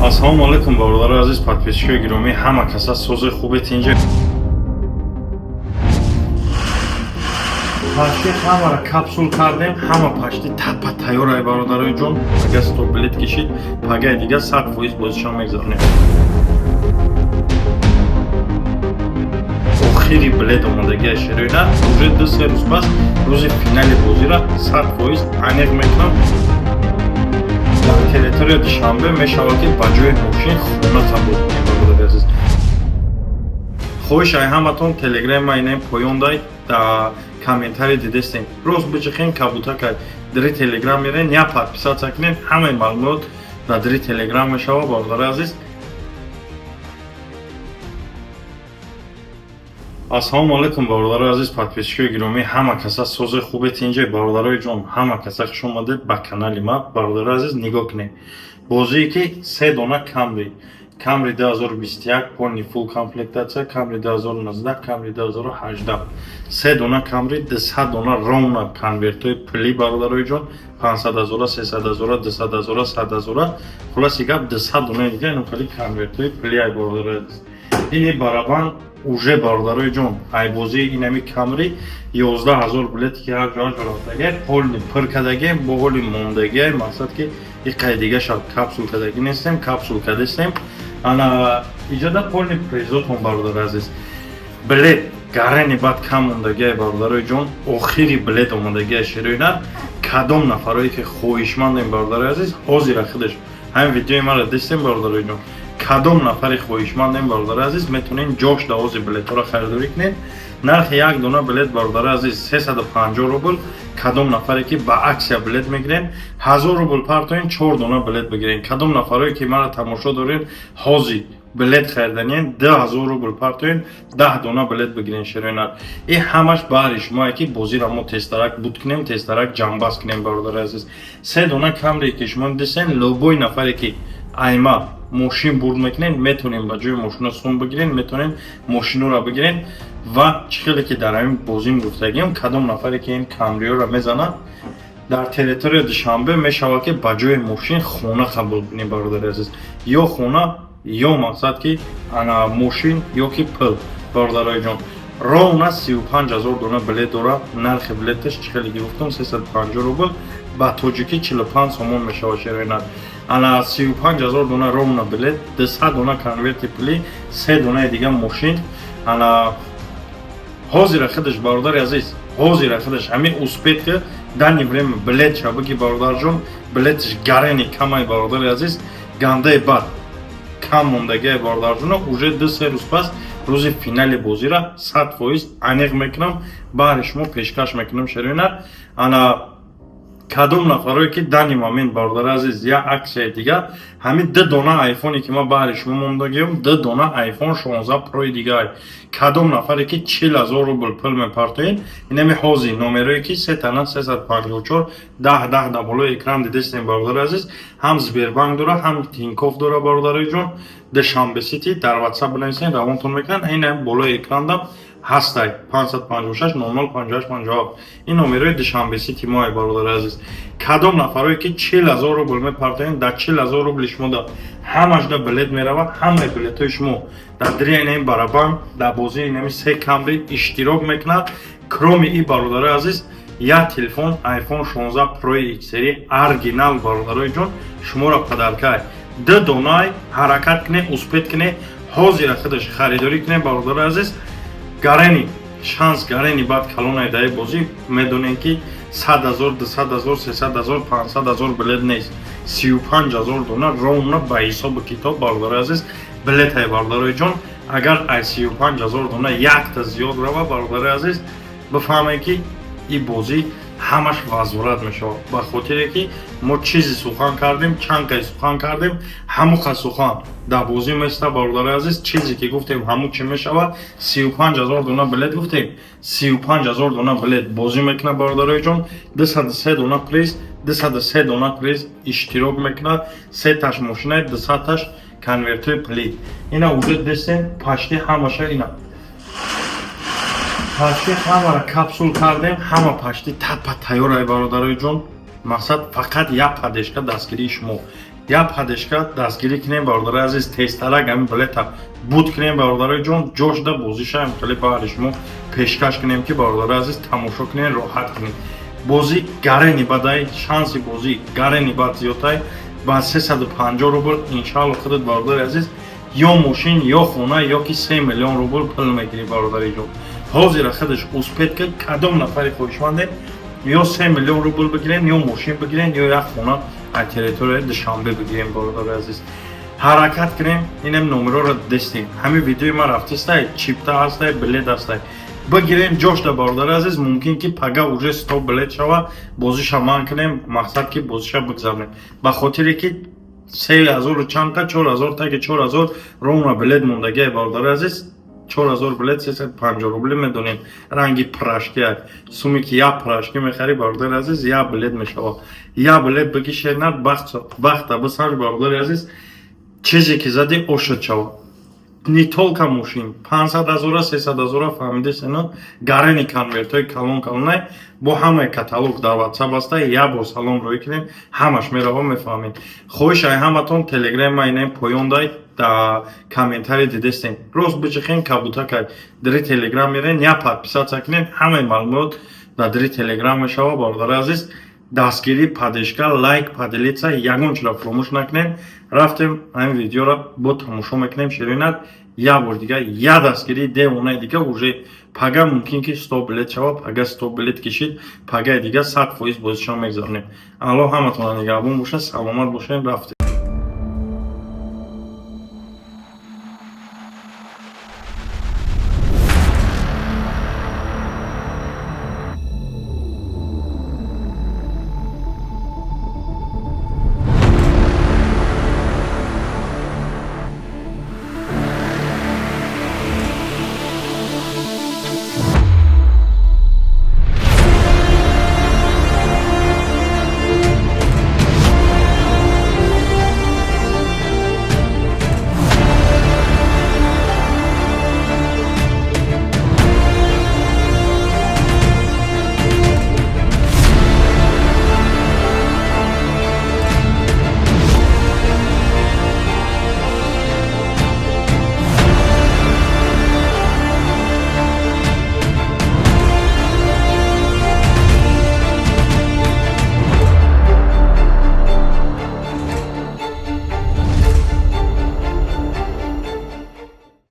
Ассалому алайкум, бародарои азиз, подписчикои гиромӣ, ҳама каса сози хубе, тинҷа. Пашти ҳамара капсул кардем, ҳама пашти тапа тайёр ай, бародарои ҷон. Агар сто билет кишид, пагаи дига 100% бозишон мегзаронем. Охири билет омодагия шероина уже 2-3 рӯз пас рӯзи финали бозира 100% аниқ мекунам. Дар территория Душанбе мешавад, ки ба ҷои мошин хона қабул кунем, бародари азиз. Хоҳиш ай ҳаматон, телеграм ма инаи поён дай, да комментарий дидестем. Рост бичихен кабутакай дри телеграм мерен, я подписаться кунен, ҳамаи маълумот дар дри телеграм мешавад, бародари азиз. Ассалому алайкум, бародарои азиз, подписчикои гиромӣ, ҳама каса сози хубе, тинҷе, бародарои ҷон, ҳама каса хуш омадед ба канали ма. Бародарои азиз, нигоҳ кунед. Бозие ки се дона Камри, Камри 2021 полный фулл комплектация, Камри 2019, Камри 2018, се дона Камри, 200 дона ровно конвертҳои пулӣ, бародарои ҷон, 500 ҳазора, 300 ҳазора, 200 ҳазора, 100 ҳазора, хулоси гап, 200 донаи дига инохели конвертҳои пулӣ ай, бародарои азиз. Ини барабан уже, бародарои ҷон, айбозии инами Камри 11 000 билете ки ҳар ҷо ҷо рафтагиай, полный пир кардагиай, бо ҳоли мондагиай, мақсад ки иқай дигаша капсул кардагӣ нестем, капсул кардастем. Ана иҷода полный призотон, бародари азиз. Билет гарани баъд кам мондагиай, бародарои ҷон, охири билет омодагиай шероина. Кадом нафарое ки хоҳишмандем, бародарои азиз, ҳозира худаш ҳамин видеои маро дистем, бародарои ҷон, кадом нафаре хоҳишмандем, бародари азиз, метавонед ҷош давози билетҳоро харидорӣ кунед. Нархи як дона билет, бародари азиз, 350 рубл. Кадом нафаре ки ба аксия билет мегирен, 1000 рубл партоен, чор дона билет бигирен. Кадом нафарое ки маро тамошо доред, ҳозир билет хариданиен, 2000 рубл партоен, 10 дона билет бигирен, шероинар. И ҳамаш баҳри шумое ки бозиро мо тезтарак буд кунем, тезтарак ҷамъбаст кунем, бародари азиз. Се дона Камре ки шумо дисен, любой нафаре ки айма мошин бурд мекунен, метавонем ба ҷои мошино сум бигирен, метавонем мошиноро бигирен. Ва чӣ хеле ки дар ҳамин бозим гуфтагиам, кадом нафаре ки ин Камриёро мезанад, дар территория Душанбе мешавад, ки ба ҷои мошин хона қабул кунем, бародари азиз, ё хона, ё мақсад ки ана мошин, ё ки пул, бародарои ҷон. Ровно 35 000 дона билет дора. Нархи билеташ, чӣ хеле ки гуфтам, 350 рубл, ба тоҷикӣ 45 сомон мешавад, шероинар. Ана 35 000 дона ровно билет, 200 дона конверти пулӣ, се донаи дига мошин. Ана ҳозира худаш, бародари азиз, ҳозира худаш ҳамин успеть ки данный время билет ша бигӣ, бародарҷон, билетиш гарени камай, бародари азиз, гандаи бад кам мондагиай, бародарҷоно. Уже 2-3 рӯз пас рӯзи финали бозира 100% аниқ мекунам, баҳри шумо пешкаш мекунам, шероинар. Ана кадом нафарое ки данный момент, бародари азиз, як аксияи дига, ҳамин ду дона айфоне ки ман баҳри шумо мондагиам, ду дона айфон 16 прои дига, кадом нафаре ки 40 000 рубл пул мепартоед, инами ҳозир номерое ки се тана 354 10 10 дар болои экран дидестем, бародари азиз, ҳам Сбербанк дора, ҳам Тинькофф дора, бародари ҷон, Душанбе Сити дар Ватсап бинависен, равонтон мекунанд. Ина болои экрандам ҳастай 556 00 58 57, ин номерои Душанбе Сити моай, бародари азиз. Кадом нафарое ки 40 000 рубл мепартоед, дар 40 000 рубли шумо да ҳамашда билет меравад, ҳамаи билетҳои шумо дар дри инами барабан дар бозии инами се Камри иштирок мекунад. Кроме и, бародарои азиз, як телефон iPhone 16 Pro X оригинал, бародарои ҷон, шуморо подаркай ду донай. Ҳаракат кунед, успеть кунед, ҳозира худаш харидорӣ кунед, бародарои азиз. Гарени шанс, гарени баъд калонаи даи бозӣ, медонем ки 100 000, 200 000, 300 000, 500 000 билет нест, 35 000 дона ровно ба ҳисобу китоб, бародарои азиз, билетай. Бародарои ҷон, агар ай 35 000 дона якта зиёд рава, бародарои азиз, бифаҳмед, ки ин бозӣ ҳамаш возврат мешавад, ба хотире ки мо чизи сухан кардем, чанд қай сухан кардем, ҳамон қа сухан дар бозӣ места, бародари азиз. Чизе ки гуфтем, ҳамон чӣ мешавад. 35 000 дона билет гуфтем, 35 000 дона билет бозӣ мекунад, бародарои ҷон. 203 дона приз, 203 дона приз иштирок мекунад, сеташ мошинаи, 200-таш конвертҳои пулӣ. Ина уже дестем, пашти ҳамаша, ина пашти ҳамара капсул кардем, ҳама пашти тапа тайёр ай, бародарои ҷон. Мақсад фақат як поддержка, дастгирии шумо. Я поддержка, дастгирӣ кунем, бародарои азиз, тезтарак ҳамин билета буд кунем, бародарои ҷон, ҷошда бозиша хеле баҳри шумо пешкаш кунем, ки, бародарои азиз, тамошо кунем, роҳат кунем. Бозӣ гарени бадай, шанси бозӣ гарени бад зиёдтай. Ба 350 рубл, иншаалло, худат, бародари азиз, ё мошин, ё хона, ё ки 3 миллион рубл пул мегирӣ. Бародари ҷон, ҳозира худаш успеть ки кадом нафари хоҳишманде, ё 3 миллион рубл бигирен, ё мошин бигирен, ё як хона аз территорияи Душанбе бигирем. Бародари азиз, ҳаракат кунем. Инем номероро дестем, ҳамин видеои ман рафтистай, чипта ҳастай, билет ҳастай, бигирем ҷошда. Бародари азиз, мумкин ки пага уже 100 билет шава, бозиша ман кунем, мақсад ки бозиша бигзаронем, ба хотире ки 3000-у чандта, 4000, таги 4000 ровно билет мондагиай. Бародари азиз, 4000 билет 350 рубли, медонем, ранги пирожки, суме ки як пирожки мехарӣ, бародари азиз, як билет мешава. Як билет бигишенад, бахта бисанҷ, бародари азиз, чизе ки задӣ, ошад шава. Не только мошин, 500 ҳазора, 300 ҳазора, фаҳмидесено, гарени конвертҳои калон калонай, бо ҳамаи каталог дар Ватсап аста. Як бор салом рӯй кунем, ҳамаш мерава, мефаҳмед. Хоҳиш ай ҳаматон, Телеграм ма инем поёндай, да комментарий дидестем, рост бичихен, кабутакай дири Телеграм мерен, я подписаться кунем, ҳамаи маълумот дар дири Телеграм мешава. Бародари азиз, дастгирӣ, поддержка, лайк, поделиться, ягон чиро фуромӯш накунем. Рафтем, ҳамин видеоро бо тамошо мекунем. Ширинат, як бор дига, я дастгирии девонаи дига. Уже пага мумкин ки 100 билет шава, пага 100 билет кишид, пагаи дига 100% бозишон мегзаронем. Аллоҳ ҳаматонро нигаҳбон бошад, саломат бошем. Рафтем.